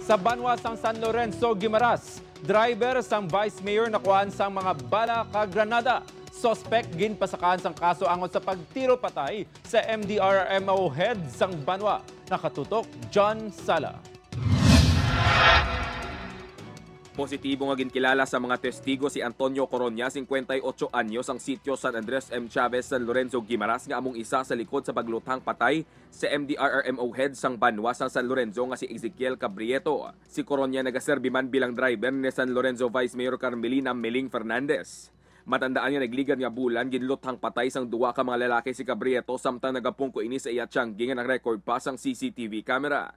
Sa banwa sang San Lorenzo, Guimaras, driver sang vice mayor nakuhaan sang mga bala kag granada. Sospek ginpasakaan sang kaso angot sa pagtiro patay sa MDRRMO head sang banwa. Nakatutok John Sala. Positibo nga ginkilala sa mga testigo si Antonio Coronia, 58 anyos, ang sitio San Andres M. Chavez, San Lorenzo, Guimaras, nga among isa sa likod sa pagluthang patay sa MDRRMO head sang banwa sang San Lorenzo nga si Ezekiel Cabrieto. Si Coronia nagaserbi man bilang driver ni San Lorenzo Vice Mayor Carmelina Meling Fernandez. Matandaan nga nagligad nga bulan, ginluthang patay sang duwa ka mga lalaki si Cabrieto samtang nagapungko ini sa iya tiyanggi nga nang-record pa sang CCTV camera.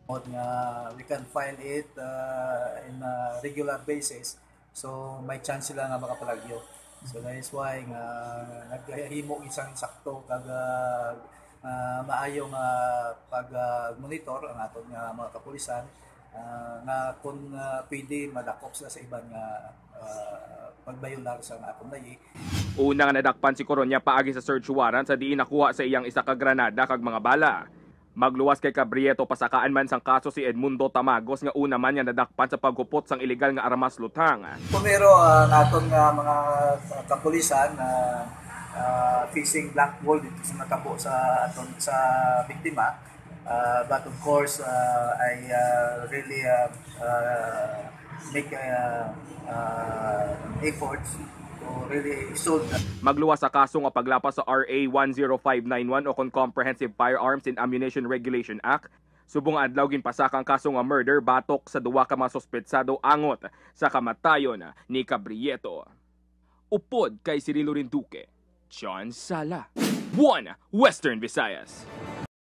Nga we can file it in a regular basis, so may chance sila nga makapalagyo. So that is why nga naghimo isang sakto kag maayo nga pag monitor ang aton nga mga kapulisan nga kung pwede madakop sila sa iban nga pagbayular sa akong layi. Una nga nadakpan si Coronia paagi sa search warrant sa diin nakuha sa iyang isa ka granada kag mga bala. Magluwas kay Cabrieto, pasakaan man sang kaso si Edmundo Tamagos nga una man nga nadakpan sa paghupot sang ilegal nga armas lutang. Primero, ang aton nga mga kapulisan na facing black hole dito sa natabo sa aton sa biktima. But of course, I really make efforts to really solve that. Magluwas sa kaso nga paglapas sa RA 10591 o kon Comprehensive Firearms and Ammunition Regulation Act, subong adlaw ginpasaka ang kaso nga murder batok sa duwa ka mga suspetsado angot sa kamatayon ni Cabrieto. Upod kay Cirilo Rinduque, John Sala, 1 Western Visayas.